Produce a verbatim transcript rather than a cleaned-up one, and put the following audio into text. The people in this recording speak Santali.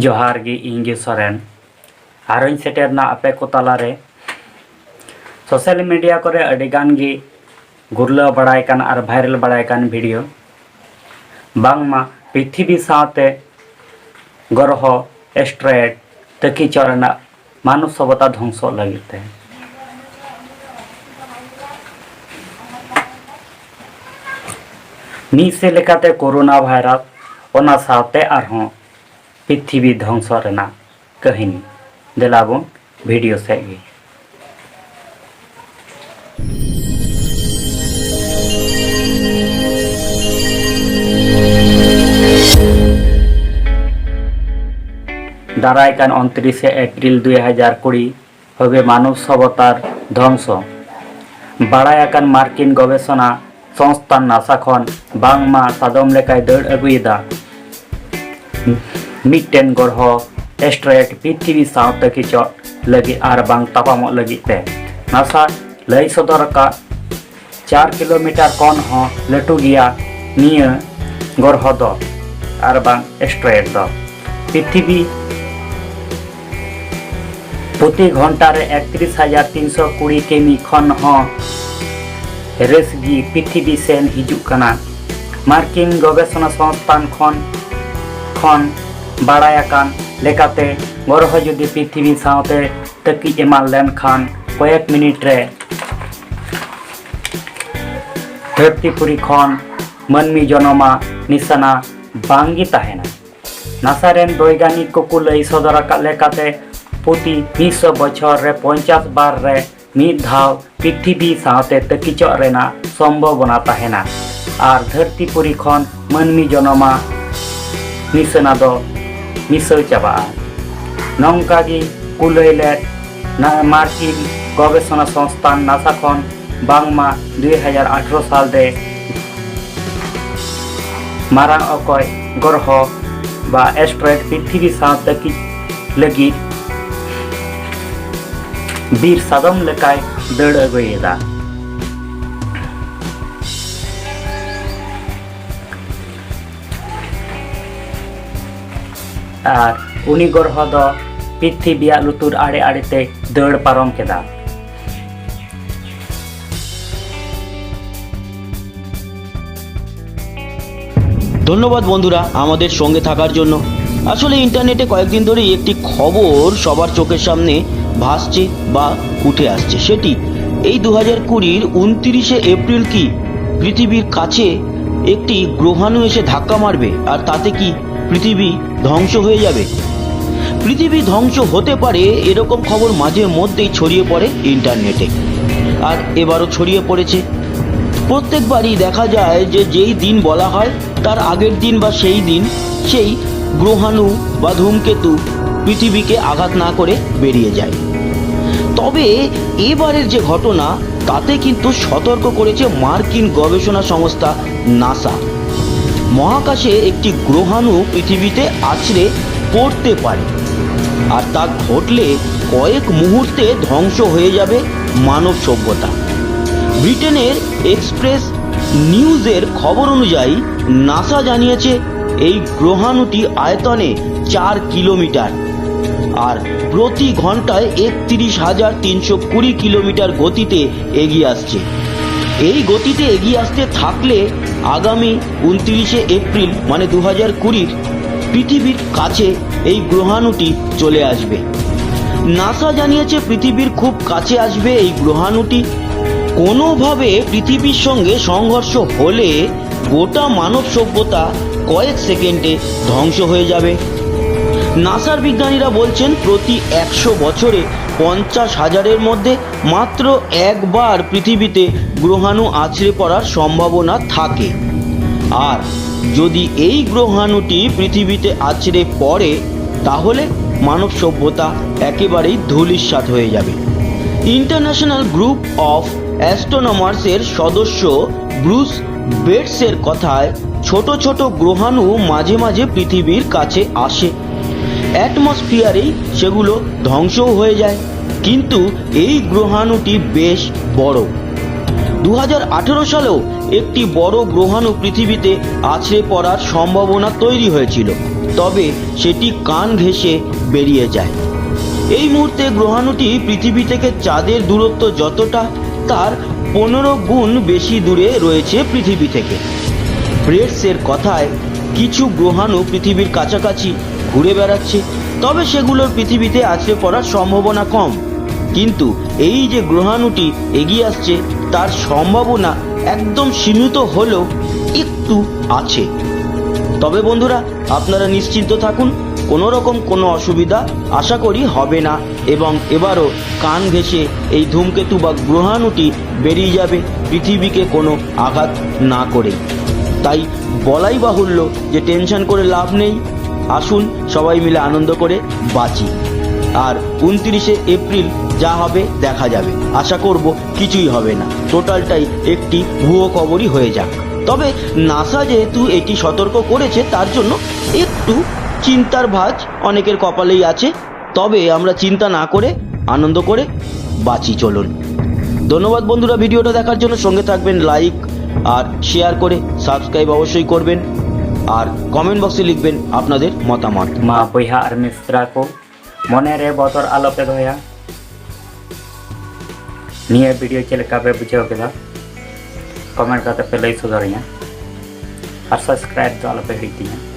ᱡᱚᱦᱟᱨ ᱜᱮ, ᱤᱧ ᱜᱮ ᱥᱚᱨᱮᱱ᱾ ᱟᱨᱚᱧ ᱥᱮᱴᱮᱨᱱᱟ ᱟᱯᱮ ᱠᱚ ᱛᱟᱞᱟᱨᱮ᱾ ᱥᱳᱥᱟᱞ ᱢᱤᱰᱤᱭᱟ ᱠᱚᱨᱮ ᱟᱹᱰᱤ ᱜᱟᱱ ᱜᱮ ᱜᱩᱨᱞᱟᱹᱣ ᱵᱟᱲᱟᱭ ᱠᱟᱱ ᱟᱨ ᱵᱷᱟᱭᱨᱟᱞ ᱵᱟᱲᱟᱭ ᱠᱟᱱ ᱵᱷᱤᱰᱤᱭᱳ, ᱵᱟᱝᱢᱟ ᱯᱨᱤᱛᱷᱤᱵᱤ ᱥᱟᱶᱛᱮ ᱜᱨᱚᱦᱚ, ᱮᱥᱴᱨᱚᱭᱮᱰ, ᱛᱟᱹᱠᱤ ᱪᱚᱜ ᱨᱮᱱᱟᱜ ᱢᱟᱱᱚᱵ ᱥᱚᱵᱷᱚᱛᱟ ᱫᱷᱚᱝᱥᱚᱜ ᱞᱟᱹᱜᱤᱫ ᱛᱮ᱾ ᱢᱤᱫ ᱥᱮᱫ ᱞᱮᱠᱟᱛᱮ ᱠᱳᱨᱳᱱᱟ ᱵᱷᱟᱭᱨᱟᱥ, ᱚᱱᱟ ᱥᱟᱶᱛᱮ ᱟᱨᱦᱚᱸ ᱯᱨᱤᱛᱷᱤᱵᱤ ᱫᱷᱚᱝᱥᱚ ᱨᱮᱱᱟᱜ ᱠᱟᱹᱦᱱᱤ᱾ ᱫᱮᱞᱟ ᱵᱚᱱ ᱵᱷᱤᱰᱤᱭᱳ ᱥᱮᱫ ᱜᱮ᱾ ᱫᱟᱨᱟᱭ ᱠᱟᱱ ᱩᱱᱛᱨᱤᱥᱮ ᱮᱯᱨᱤᱞ ᱫᱩᱭ ᱦᱟᱡᱟᱨ ᱠᱩᱲᱤ ᱦᱟᱹᱵᱤᱡ ᱢᱟᱱᱚᱵ ᱥᱚᱵᱷᱚᱛᱟᱨ ᱫᱷᱚᱝᱥᱚ᱾ ᱵᱟᱲᱟᱭ ᱟᱠᱟᱱ ᱢᱟᱨᱠᱤᱱ ᱜᱚᱵᱮᱥᱚᱱᱟ ᱥᱚᱝᱥᱛᱷᱟᱱ ᱱᱟᱥᱟ ᱠᱷᱚᱱ ᱵᱟᱝᱢᱟ ᱥᱟᱫᱚᱢ ᱞᱮᱠᱟᱭ ᱫᱟᱹᱲ ᱟᱹᱜᱩᱭᱮᱫᱟ᱾ ᱢᱤᱫᱴᱮᱱ ᱜᱨᱚᱦᱚ, ᱮᱥᱴᱨᱚᱭᱮᱰ, ᱯᱨᱤᱛᱷᱤᱵᱤ ᱥᱟᱶᱛᱮ ᱠᱤᱪᱚᱜ ᱞᱟᱹᱜᱤᱫ ᱟᱨ ᱵᱟᱝ ᱛᱟᱯᱟᱢᱚᱜ ᱞᱟᱹᱜᱤᱫ ᱛᱮ᱾ ᱱᱟᱥᱟ ᱞᱟᱹᱭ ᱥᱚᱫᱚᱨ ᱟᱠᱟᱫ ᱪᱟᱨ ᱠᱤᱞᱳᱢᱤᱴᱟᱨ ᱠᱷᱚᱱ ᱦᱚᱸ ᱞᱟᱹᱴᱩ ᱜᱮᱭᱟ ᱱᱤᱭᱟᱹ ᱜᱨᱚᱦᱚ ᱫᱚ ᱟᱨ ᱵᱟᱝ ᱮᱥᱴᱨᱚᱭᱮᱰ ᱫᱚ᱾ ᱯᱨᱤᱛᱷᱤᱵᱤ ᱯᱨᱚᱛᱤ ᱜᱷᱚᱱᱴᱟ ᱨᱮ ᱮᱠᱛᱨᱤᱥ ᱦᱟᱡᱟᱨ ᱛᱤᱱᱥᱚ ᱠᱩᱲᱤ ᱠᱤᱢᱤ ᱠᱷᱚᱱ ᱦᱚᱸ ᱨᱟᱹᱥᱜᱤ ᱯᱨᱤᱛᱷᱤᱵᱤ ᱥᱮᱱ ᱦᱤᱡᱩᱜ ᱠᱟᱱᱟ᱾ ᱢᱟᱨᱠᱤᱱ ᱜᱚᱵᱮᱥᱚᱱᱟ ᱥᱚᱝᱥᱛᱷᱟᱱ ᱠᱷᱚᱱ, ᱠᱷᱚᱱ ᱵᱟᱲᱟᱭ ᱟᱠᱟᱱ ᱞᱮᱠᱟᱛᱮ, ᱜᱨᱚᱦᱚ ᱡᱩᱫᱤ ᱯᱨᱤᱛᱷᱤᱵᱤ ᱥᱟᱶᱛᱮ ᱛᱟᱹᱠᱤᱡ ᱮᱢᱟᱱ ᱞᱮᱱᱠᱷᱟᱱ, ᱠᱚᱭᱮᱠ ᱢᱤᱱᱤᱴ ᱨᱮ ᱫᱷᱟᱹᱨᱛᱤᱯᱩᱨᱤ ᱠᱷᱚᱱ ᱢᱟᱹᱱᱢᱤ ᱡᱚᱱᱚᱢᱟ ᱱᱤᱥᱟᱱᱟ ᱵᱟᱝ ᱜᱮ ᱛᱟᱦᱮᱱᱟ᱾ ᱱᱟᱥᱟ ᱨᱮᱱ ᱵᱳᱭᱜᱟᱱᱤᱠ ᱠᱚᱠᱚ ᱞᱟᱹᱭ ᱥᱚᱫᱚᱨ ᱟᱠᱟᱫ ᱞᱮᱠᱟᱛᱮ, ᱯᱨᱚᱛᱤ ᱢᱤᱫᱥᱚ ᱵᱚᱪᱷᱚᱨ ᱨᱮ ᱯᱚᱧᱪᱟᱥ ᱵᱟᱨ ᱨᱮ ᱢᱤᱫ ᱫᱷᱟᱣ ᱯᱨᱤᱛᱷᱤᱵᱤ ᱥᱟᱶᱛᱮ ᱛᱟᱹᱠᱤᱪᱚᱜ ᱨᱮᱱᱟᱜ ᱥᱚᱢᱵᱷᱚᱵᱚᱱᱟ ᱛᱟᱦᱮᱱᱟ ᱟᱨ ᱫᱷᱟᱹᱨᱛᱤᱯᱩᱨᱤ ᱠᱷᱚᱱ ᱢᱟᱹᱱᱢᱤ ᱡᱚᱱᱚᱢᱟ ᱱᱤᱥᱟᱹᱱᱟ ᱫᱚ ᱢᱤᱥᱟᱹᱣ ᱪᱟᱵᱟᱜᱼᱟ᱾ ᱱᱚᱝᱠᱟ ᱜᱮ ᱠᱚ ᱞᱟᱹᱭ ᱞᱮᱫ ᱱᱟ-, ᱢᱟᱨᱠᱤᱱ ᱜᱚᱵᱮᱥᱚᱱᱟ ᱥᱚᱝᱥᱛᱷᱟᱱ ᱱᱟᱥᱟ ᱠᱷᱚᱱ ᱵᱟᱝᱢᱟ ᱫᱩᱭ ᱦᱟᱡᱟᱨ ᱟᱴᱷᱨᱚ ᱥᱟᱞ ᱨᱮ ᱢᱟᱨᱟᱝ ᱚᱠᱚᱡ ᱜᱨᱚᱦᱚ ᱵᱟ ᱮᱥᱴᱨᱚᱭᱮᱰ ᱯᱨᱤᱛᱷᱤᱵᱤ ᱥᱟᱶ ᱛᱟᱹᱠᱤᱡ ᱞᱟᱹᱜᱤᱫ ᱵᱤᱨ ᱥᱟᱫᱚᱢ ᱞᱮᱠᱟᱭ ᱫᱟᱹᱲ ᱟᱹᱜᱩᱭᱮᱫᱟ᱾ ᱟᱨ ᱩᱱᱤ ᱜᱨᱚᱦᱚ ᱫᱚ ᱯᱨᱤᱛᱷᱤᱵᱤᱭᱟᱜ ᱞᱩᱛᱩᱨ ᱟᱲᱮ ᱟᱲᱮᱛᱮ ᱫᱟᱹᱲ ᱯᱟᱨᱚᱢ ᱠᱮᱫᱟ᱾ ধন্যবাদ বন্ধুরা, আমাদের সঙ্গে থাকার জন্য। আসলে ইন্টারনেটে কয়েকদিন ধরেই একটি খবর সবার চোখের সামনে ভাসছে বা উঠে আসছে। সেটি এই দু হাজার কুড়ির ঊনত্রিশে এপ্রিল কি পৃথিবীর কাছে একটি গ্রহাণু এসে ধাক্কা মারবে, আর তাতে কি পৃথিবী ধ্বংস হয়ে যাবে? পৃথিবী ধ্বংস হতে পারে, এরকম খবর মাঝে মধ্যেই ছড়িয়ে পড়ে ইন্টারনেটে, আর এবারও ছড়িয়ে পড়েছে। প্রত্যেকবারই দেখা যায় যে যেই দিন বলা হয়, তার আগের দিন বা সেই দিন সেই গ্রহাণু বা ধূমকেতু পৃথিবীকে আঘাত না করে বেরিয়ে যায়। তবে এবারের যে ঘটনা, তাতে কিন্তু সতর্ক করেছে মার্কিন গবেষণা সংস্থা নাসা। মহাকাশে একটি গ্রহাণু পৃথিবীতে আছড়ে পড়তে পারে, আর তা ঘটলে কয়েক মুহূর্তে ধ্বংস হয়ে যাবে মানব সভ্যতা। ব্রিটেনের এক্সপ্রেস নিউজের খবর অনুযায়ী, নাসা জানিয়েছে এই গ্রহাণুটি আয়তনে চার কিলোমিটার আর প্রতি ঘন্টায় একত্রিশ হাজার তিনশো কুড়ি কিলোমিটার গতিতে এগিয়ে আসছে। এই গতিতে এগিয়ে আসতে থাকলে আগামী ঊনত্রিশে এপ্রিল, মানে দু হাজার কুড়ির, পৃথিবীর কাছে এই গ্রহাণুটি চলে আসবে। নাসা জানিয়েছে পৃথিবীর খুব কাছে আসবে এই গ্রহাণুটি। কোনোভাবে পৃথিবীর সঙ্গে সংঘর্ষ হলে গোটা মানব সভ্যতা কয়েক সেকেন্ডে ধ্বংস হয়ে যাবে। নাসার বিজ্ঞানীরা বলছেন, প্রতি একশো বছরে পঞ্চাশ হাজারের মধ্যে মাত্র একবার পৃথিবীতে গ্রহাণু আছড়ে পড়ার সম্ভাবনা থাকে। আর যদি এই গ্রহাণুটি পৃথিবীতে আছড়ে পড়ে, তাহলে মানব সভ্যতা একেবারেই ধূলিসাৎ হয়ে যাবে। ইন্টারন্যাশনাল গ্রুপ অফ অ্যাস্ট্রোনমার্সের সদস্য ব্রুস বেটসের কথায়, ছোট ছোট গ্রহাণু মাঝে মাঝে পৃথিবীর কাছে আসে, অ্যাটমসফিয়ারেই সেগুলো ধ্বংসও হয়ে যায়। কিন্তু এই গ্রহাণুটি বেশ বড়। দু হাজার আঠেরো সালেও একটি বড় গ্রহাণু পৃথিবীতে আছড়ে পড়ার সম্ভাবনা তৈরি হয়েছিল। তবে সেটি কান ঘেঁষে বেরিয়ে যায়। এই মুহূর্তে গ্রহাণুটি পৃথিবী থেকে চাঁদের দূরত্ব যতটা, তার পনেরো গুণ বেশি দূরে রয়েছে পৃথিবী থেকে। ব্রেটসের কথায়, কিছু গ্রহাণু পৃথিবীর কাছাকাছি ঘুরে বেড়াচ্ছে, তবে সেগুলোর পৃথিবীতে আছড়ে পড়ার সম্ভাবনা কম। কিন্তু এই যে গ্রহাণুটি এগিয়ে আসছে, তার সম্ভাবনা একদম সীমিত হলেও একটু আছে। তবে বন্ধুরা, আপনারা নিশ্চিন্ত থাকুন, কোনো রকম কোনো অসুবিধা আশা করি হবে না। এবং এবারও কান ঘেঁষে এই ধূমকেতু বা গ্রহাণুটি বেরিয়ে যাবে, পৃথিবীকে কোনো আঘাত না করে। তাই বলাই বাহুল্য যে টেনশন করে লাভ নেই। আসুন, সবাই মিলে আনন্দ করে বাঁচি। আর উনত্রিশে এপ্রিল যা হবে দেখা যাবে। আশা করব কিছুই হবে না, টোটালটাই একটি ভুয়ো খবরই হয়ে যাক। তবে নাসা যেহেতু এটি সতর্ক করেছে, তার জন্য একটু চিন্তার ভাঁজ অনেকের কপালেই আছে। তবে আমরা চিন্তা না করে আনন্দ করে বাঁচি চলুন। ধন্যবাদ বন্ধুরা, ভিডিওটা দেখার জন্য। সঙ্গে থাকবেন, লাইক আর শেয়ার করে সাবস্ক্রাইব অবশ্যই করবেন, আর কমেন্ট বক্সে লিখবেন আপনাদের মতামত। ᱢᱟ ᱵᱚᱭᱦᱟ ᱟᱨ ᱢᱤᱥᱨᱟ ᱠᱚ, ᱢᱚᱱᱮ ᱨᱮ ᱵᱚᱛᱚᱨ ᱟᱞᱚ ᱯᱮ ᱫᱚᱦᱚᱭᱟ᱾ ᱱᱤᱭᱟᱹ ᱵᱷᱤᱰᱤᱭᱳ ᱪᱮᱫ ᱞᱮᱠᱟ ᱯᱮ ᱵᱩᱡᱷᱟᱹᱣ ᱠᱮᱫᱟ, ᱠᱚᱢᱮᱱᱴ ᱠᱟᱛᱮ ᱯᱮ ᱞᱟᱹᱭ ᱥᱚᱫᱚᱨᱟᱹᱧᱟ᱾ ᱟᱨ ᱥᱟᱵᱥᱠᱨᱟᱭᱤᱵ ᱫᱚ ᱟᱞᱚ ᱯᱮ ᱦᱤᱲᱤᱧ ᱛᱤᱧᱟ᱾